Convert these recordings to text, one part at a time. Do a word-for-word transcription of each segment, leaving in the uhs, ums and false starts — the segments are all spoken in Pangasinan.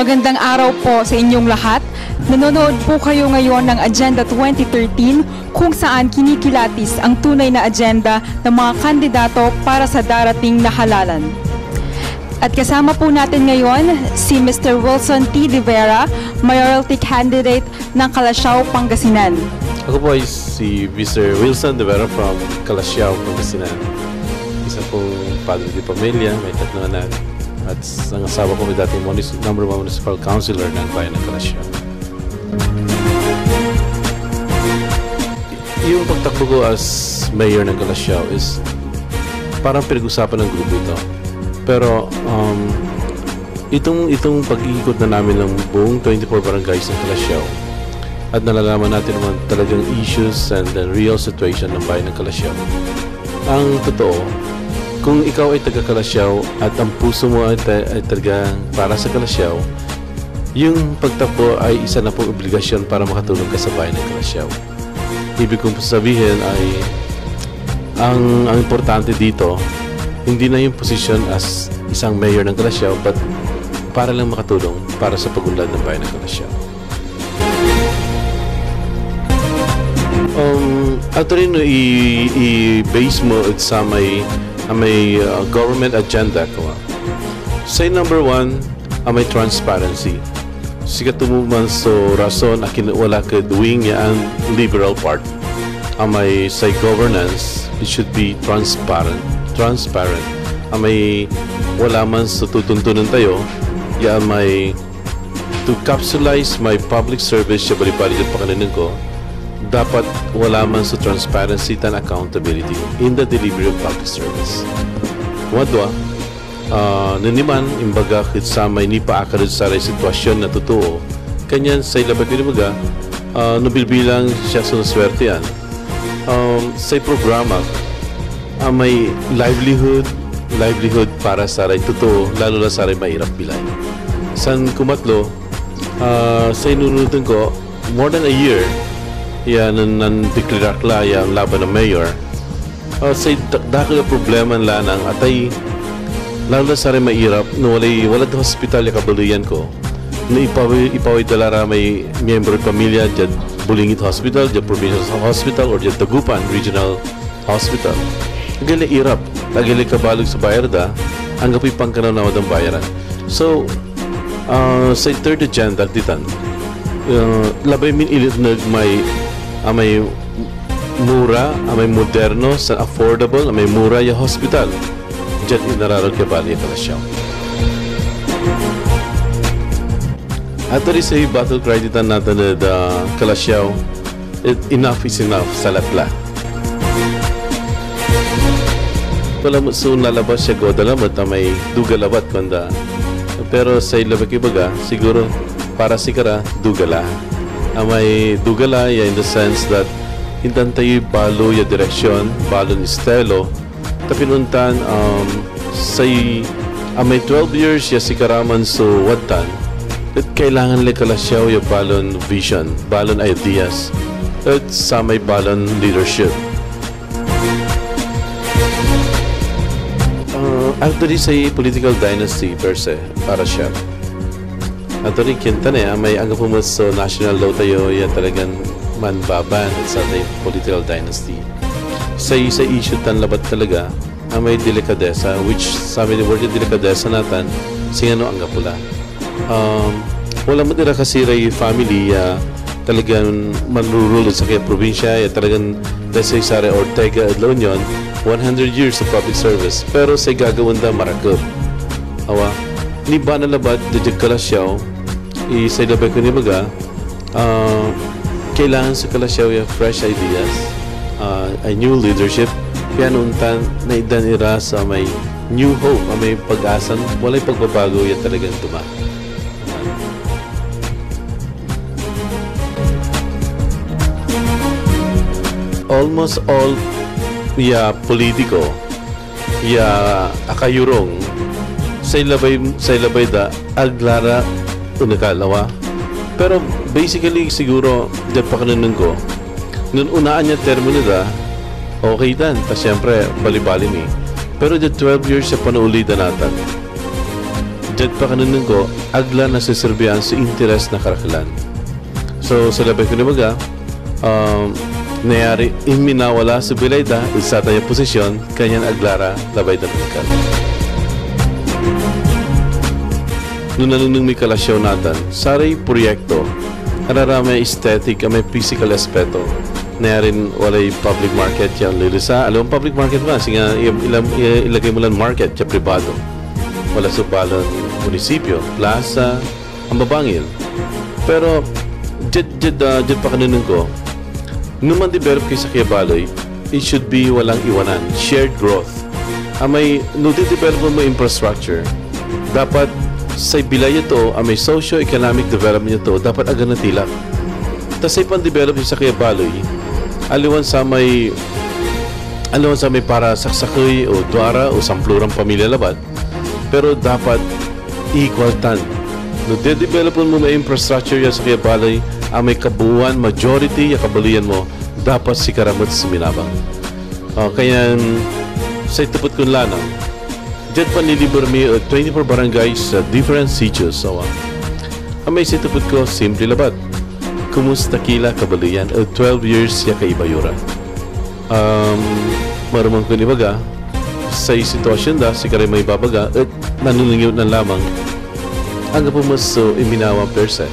Magandang araw po sa inyong lahat. Nanonood po kayo ngayon ng Agenda twenty thirteen, kung saan kinikilatis ang tunay na agenda ng mga kandidato para sa darating na halalan. At kasama po natin ngayon si Mister Wilson T. De Vera, mayoralty candidate ng Calasiao, Pangasinan. Ako po ay si Mister Wilson De Vera from Calasiao, Pangasinan. Isa pong padre de pamilya, may tatlong anak. At ang asawa ko may dating munis-, number one municipal councilor ng bayan ng Calasiao. Yung pagtakbo ko as mayor ng Calasiao is parang pinag-usapan ng grupo ito. Pero, um, itong, itong pag-iikot na namin ng buong twenty-four barangays ng Calasiao, at nalalaman natin naman talagang issues and the real situation ng bayan ng Calasiao. Ang totoo, kung ikaw ay taga Calasiao at ang puso mo ay ta-, ay talagang para sa Calasiao, yung pagtakbo ay isa na pong obligasyon para makatulong ka sa bayan ng Calasiao. Ibig kong sabihin ay, ang, ang importante dito, hindi na yung posisyon as isang mayor ng Calasiao, but para lang makatulong para sa pag-unlad ng bayan ng Calasiao. Um, actually, no, i-, i-base mo ed samay, ah, may, ah, government agenda ko, ah. Say number one, ah, may transparency. Sikato man so rason a kinawala ked wing ya an Liberal Party. Amay say governance, it should be transparent. Transparent. Amay wala man so tutuntunan tayo, ya amay to capsulize my public service ya balibali ed pakanengneng ko, dapat wala man so transparency tan accountability in the delivery of public service. Wadwa, ah, nen iman, imbagak ed samay nipaakar ed saray sitwasyon na totoo, kanyan say labay kon ibaga, ah, no bilbilang siak so naswertian, um, say programa, ah, may livelihood, livelihood para saray totoo, lalo na saray mairap bilay. San kumatlo, ah, say nununoten ko, more than a year, ya nan, nan deklara ak la ya laban na mayor. Ah, say da-, dakel a problema la natan, atay, lalo na saray mairap, no walay, walad hospital ya kabaleyan ko, no ipawi-, ipaway da la ra may miyembro ed pamilya diad Bolinggit Hospital, diad Provincial Hospital, or diad Dagupan Regional Hospital. Agay la irap, agay la kabalog so bayar da, anggapoy pankanawnaway dan bayaran. So, ah, say third agenda ditan, ah, labay min initneg may, ah, may mura, amay moderno, sa affordable, amay mura ya hospital diad inararag ya bali ya Calasiao. Actually, say battle cry ditan natan ed, ah, Calasiao, it, enough is enough, salat la. Wala met so nalabas ya Guadalajara, amay duga labat, kuanda. Pero say labay ko ibaga, siguro, para sikara, duga la. Amay duga la, ya in the sense that intan tayoy balo ya direksyon, balon estilo, ta pian ontan, um, say, amay twelve years ya sikara man so wadtan, et kailangan lay Calasiao ya balon vision, balon ideas, et samay balon leadership. Uh, actually, say political dynasty per se, para siak. Actually, kintan eh, amay anggapo met so national law tayo ya talagan manbaban ed satay political dynasty. Say, say issue tan labat talaga, amay delikadesa, which samay word ya delikadesa natan, singano anggapo la. Um, wala met ira kasi ray family ya talagan manrurule ed sakey a probinsya, ya talagan, let's say, saray Ortega ed La Union, one hundred years of public service, pero say gagawaen da marakep. Awa, niba na labat, diad Calasiao, i-, say labay kon ibaga, ah, kailangan so Calasiao ya fresh ideas, ah, a new leadership, pian ontan naitdan ira samay new hope, amay pag-asan walay pagbabago ya talagan duma. Almost all ya politiko ya akayorung, say labay, say labay da, ag la ra onekal, awa. Pero basically, siguro, diad pakanengneng ko, nen onaan ya termino da, okay tan, ta siyempre, balibali ni. Pero diad twelve years ya panaoley da natan, Diad pakanengneng ko, ag la naseserbian so interes na karakelan. So, sa labay kon ibaga, um, nayari inminawa la so bilay da ed satan ya posisyon, kanyan ag la ra labay dan onkal. No nanengneng moy Calasiao natan, saray proyekto, araramay aesthetic, amay physical aspeto, nayarin walay public market ya onlelesa, aliwan public market man, singa i-, ilam-, i-, ilagay mo lan market ya pribado. Wala so balang munisipyo, plaza, ambabangil. Pero, diad, diad, ah, diad pakanengneng ko, no mandevelop kay sakey a baley, it should be walang iwanan, shared growth. Amay, no didevelop mo infrastructure, dapat say bilay ya too, amay socio-economic development ya too, dapat ag natilak. Ta say pandevelop ed sakey a baley, aliwan samay, aliwan samay para saksakey o duara o samploran pamilya labat, pero dapat equal tan. No dedevelopen mo may infrastructure ya sakey a baley, amay kabuuan, majority ya kabaleyan mo, dapat sikara met so minabang. Ah, kayan say tepet kon lanang, diad panliliber mi ed twenty-four barangays sa different sitios, awa. Amay say tepet ko, simple labat. Kumusta ki la, kabaleyan, ed twelve years ya kaiba yo ra? Um, maramang kon ibaga, say sitwasyon da, sikaray maibabaga, et nanenengneng yo nan lamang, anggapo met so iminawa per se.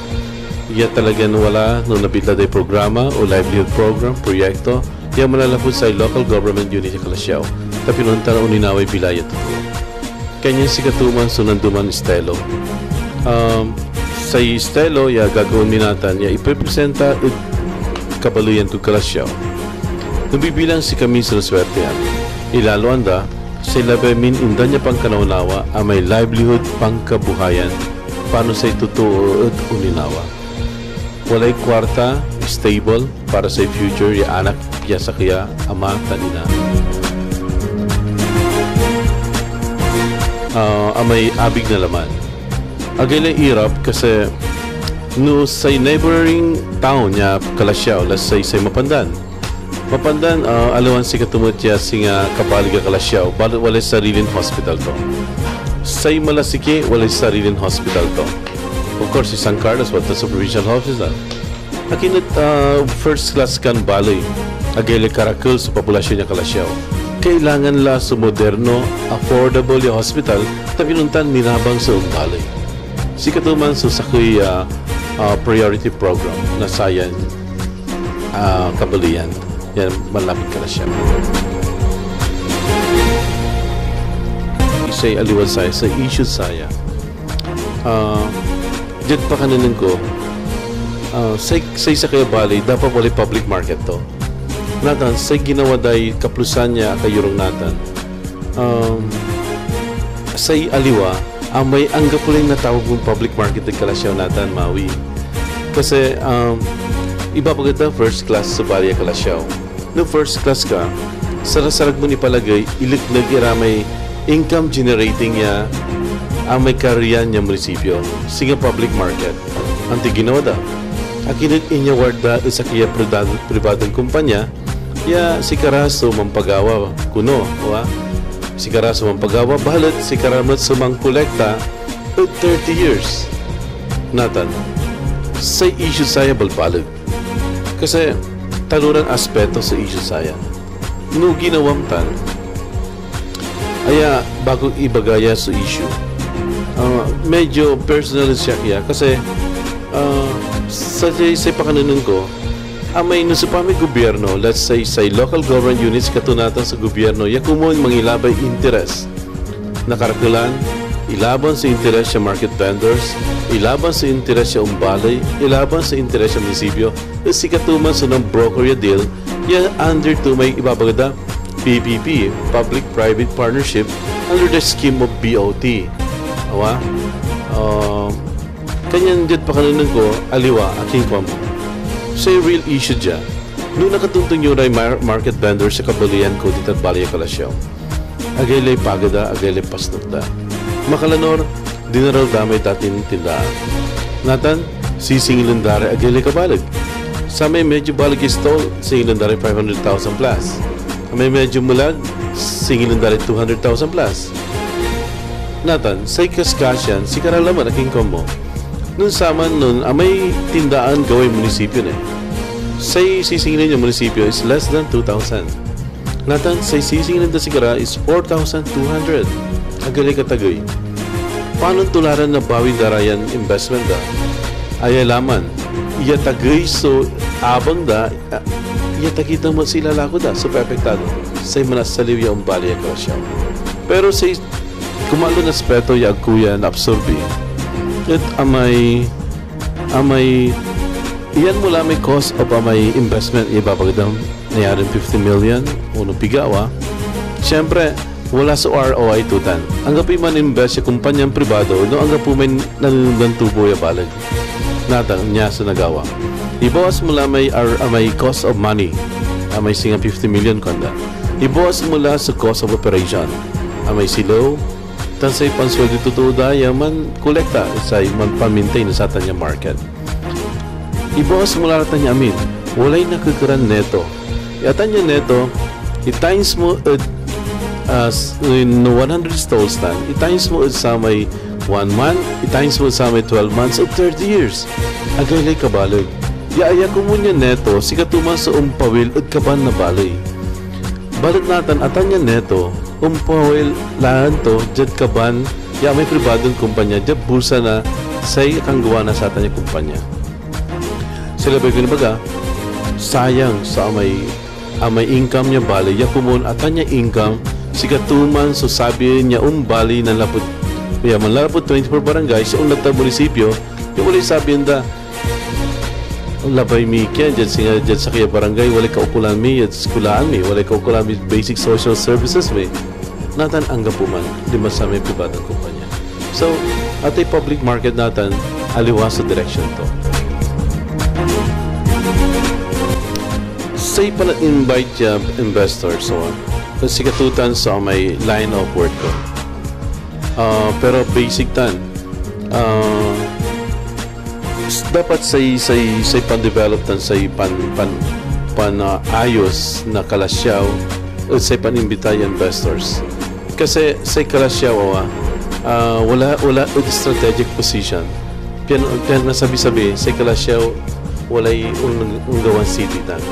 Ya talagan wala no nabitla day programa o livelihood program, proyekto, ya manlalapud say local government unit ya Calasiao, ta pinontan oninaway bilay ya totoo. Kanyan sikato man so nandoman estilo. Um, say estilo ya gagawaen mi natan ya iprepresenta ed kabaleyan tod Calasiao. No bibilang sikami so naswertian, ilaloan da say labay min indan ya pankanawnawa amay livelihood pangkabuhayan, pano say totoo et oninawa. Walay kuarta, stable, para say future ya anak ya sakey a ama tan ina. Ah, amay abig na laman. Agay lay irap kasi no say neighboring town ya Calasiao, let's say, say Mapandan. Mapandan, ah, aliwan sikato met ya singa kabaleg a Calasiao, balet walay sarilin hospital to. Say Malasiqui, walay sarilin hospital to. Of course, si San Carlos, wala so provincial hospital. Akin et, ah, first class kan baley, agay lay karakel so populasyon ya Calasiao. Kailangan la so moderno, affordable ya hospital, ta pinontan minabang so ombaley. Sikato man so sakey a, ah, priority program na sayan, ah, kabaleyan, yan manlapud Calasiao. Say aliwan saya, say issue saya. Ah, diad pakanengneng ko, ah, say, say sakey a baley, dapat walay public market to. Natan, say ginawa day kaplusan ya akayorung natan, um, say aliwa, amay anggapo lay natawag mon public market ed Calasiao natan, Maui. Kasi, um, ibabaga ta first class so baley a Calasiao. No first class ka, sarasarag mon ipalagey, ilikneg ira may income generating ya, ah, may karian ya munisipyo, singa public market. Antoy ginawa da? Akin et inyawar da ed sakey a prida-, pribadon kumpanya ya sikara so mampagawa, kuno, wa? Sikara so mampagawa, balet sikara met so mangkolekta ed thirty years. Natan, say issue saya balbaleg. Kasi taloran aspeto so issue saya. No ginawam tan, aya, bago ibaga ya so issue. Ah, medyo personal siak ya kasi, ah, sa say, say pakanengneng ko, amay no siopa may gobyerno, let's say, say local government units, kato natan so gobyerno, ya komun mangilabay interes na karakelan, ilaban so interes ya market vendors, ilaban so interes ya ombaley, ilaban so interes ya munisipyo, et sikato man so nan-broker ya deal, ya under to may ibabaga da, P P P, Public Private Partnership, under the scheme of B O T. Awa? Um, kanyan diad pakanengneng ko, aliwa, akin kuan mo. Say real issue dia, no nakatongtong yo ray mar-, market vendors ya kabaleyan ko ditad baley a Calasiao. Agay lay paga da, agay lay pasnok da. Makalanor, dinaral da may datin tindaan. Natan, sisingilen da ray agay lay kabaleg. Samay medyo baleg ya stall, singilen da ray five hundred thousand plus. Samay medyo melag, singilen da ray two hundred thousand plus. Natan, say kaskasyan, sikara lamet a income mo. Nen saman nen amay tindaan gaway munisipyo ni. Say sisingilin ya munisipyo is less than two thousand. Natan, say sisingilin da sikara is four thousand two hundred. Agay lay katagey. Panon to la ran nabawi da ra yan investment da? Aya laman, ya tagey so abang da, ah, ya tagey da met so ilalako da so peapektado. Say manasaliw ya ombali ya Kalasyaw. Pero say kumalon aspeto ya agko ya naabsorbi et amay, amay, iyan mo la may cost of amay investment ya ibabagdam, nayarin fifty million o no pigawa. Siyempre, wala so R O I to tan. Anggapoy man-invest ya kumpanyan pribado no anggapo may nanundan tubo ya baleg. Natan, nia so nagawa. Ibawas mo la may R-, amay cost of money, amay singa fifty million, kuanda. Ibawas mo la so cost of operation, amay silew, tan say pansweldo totoo da ya man-kolekta, say man-, pan-maintain na satan ya market. Ibawas mo la tan ya amin, walay nakekeran neto. Ya tan ya neto, i-times mo ed, ah, s-, no one hundred stalls tan, i-times mo ed samay one month, i-times mo ed samay twelve months, ed thirty years. Agay lay kabaleg. Ya aya komun ya neto, sikato man so ompawil ed kaban na baley. Balet natan, atan ya neto, ompawil laen to diad kaban ya amay pribadon kumpanya, diad bulsa na say kanggawa na satan ya kumpanya. Say labay kon ibaga, sayang so amay, amay income ya baley ya komun, atan ya income, sikato man so sabien ya ombali nanlapud, ya manlalapud twenty-four barangays ya onla ta munisipyo, ya walay sabien da. Labay mi kian diad singa, diad sakey a barangay, walay kaukolan mi ed eskuelaan mi, walay kaukolan mi basic social services mi. Natan anggapo man, linma samay pribadon kumpanya. So, atay public market natan, aliwa so direksyon to. Say pala invite ya investor, so, sikato tan so may line of work ko. Ah, pero basic tan, ah, s-, dapat say, say, say pan-develop tan say pan-, pan-, pan-, ah, ayos na Kalasyaw et say pan-imbita ya investors. Kasi say Kalasyaw, awa, ah, wala, wala ed strategic position. Pian, pian nasabi-sabi, say Kalasyaw walay ong-, onggawan city tan.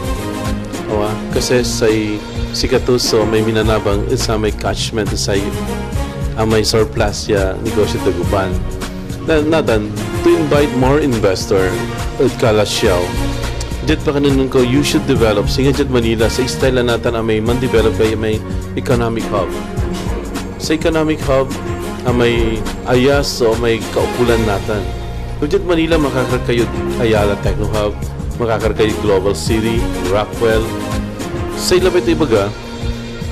Awa, kasi say sikato so may minanabang ed samay catchment, say amay surplus ya negosyo Dagupan. Na, natan, to invite more investor ed Kalasyaw, diad pakanunotan ko, you should develop, singa diad Manila, say style la natan a may man-develop kay may economic hub. Say economic hub a may ayas so may kaukolan natan. No diad Manila, makakar kayod Ayala Techno Hub, makakar kayod Global City, Rockwell. Say labay to ibaga,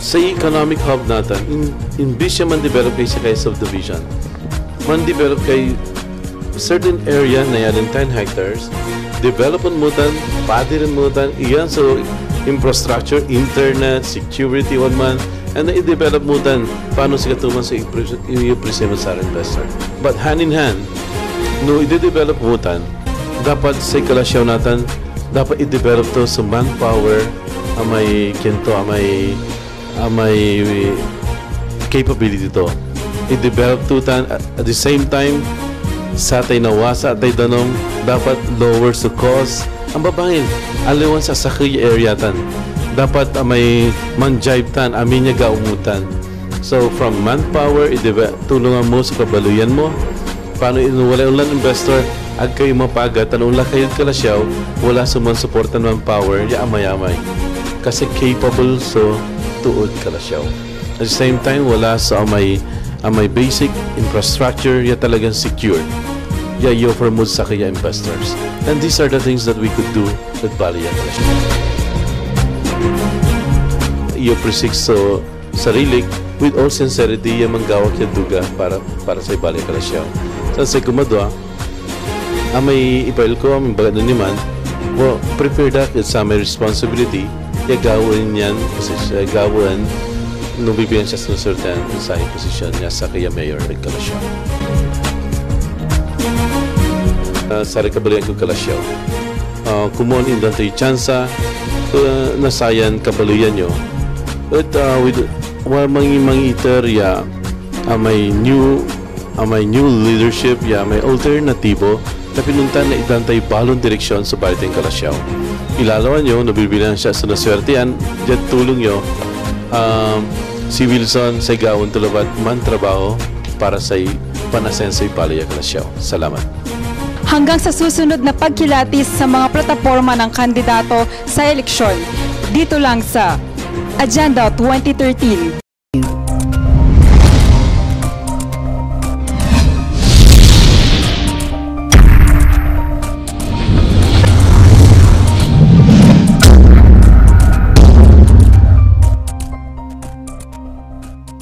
say economic hub natan, in, imbis ya man-develop kay sakey a subdivision, man-develop kay certain area na yarin ten hectares, developen mo tan, padiren mo tan, iyan so infrastructure, internet, security, wan man, and then i-develop mo tan, paano sikato man so i-, i-present mo sa investor. But hand in hand, no i-develop mo tan, dapat say Kalasyaw natan, dapat i-develop to so manpower, a may kinto, a may, a may capability to. I-develop to tan, at the same time, satay nawasa tay danum, dapat lower so cost. Ang babaen, aliwan sa sakey ya area tan. Dapat a may man-jive tan, amin ya gawa mo tan. So, from manpower, i-deve-, tulungan mo so kabaleyan mo. Paano in-, walay onlan investor, ag kayo mapaga, tan onla kayod Kalasyaw, wala so mansuportan manpower ya amayamay. Kasi capable so tood Kalasyaw. At the same time, wala so amay, amay basic infrastructure ya talagang secured ya i-offer mod sakey a investors. And these are the things that we could do with Bali ya Kalasyaw. I-appreciate so sarilik with all sincerity ya manggawak ya duga para, para say Bali ya Kalasyaw. Sa say kumadwa, amay ipail ko, amay bagat nen iman, well, prepared ak ed samay responsibility ya gawaen yan, posis-, ya gawaen no bibigyan siya sinusurtian ed say posisyon ya sakey a mayor ed Kalasyaw. Ah, saray kabaleyan kod Kalasyaw, ah, komon indan toy tsansa, ah, na sayan kabaleyan yo. Et, ah, with, wa-, mangi-, mangiiter ya amay new, amay new leadership ya may alternatibo, ta pinuntan na itdan tay balon direksyon so Balitian Calasiao. Ilalawan yo no bibilang siak so naswertian diad tulong yo, um, si Wilson say gawaen to labat mantrabaho para say panasensoy baley a Calasiao. Salamat. Hanggang sa susunod na pagkilatis sa mga plataporma ng kandidato sa eleksyon, dito lang sa Agenda twenty thirteen.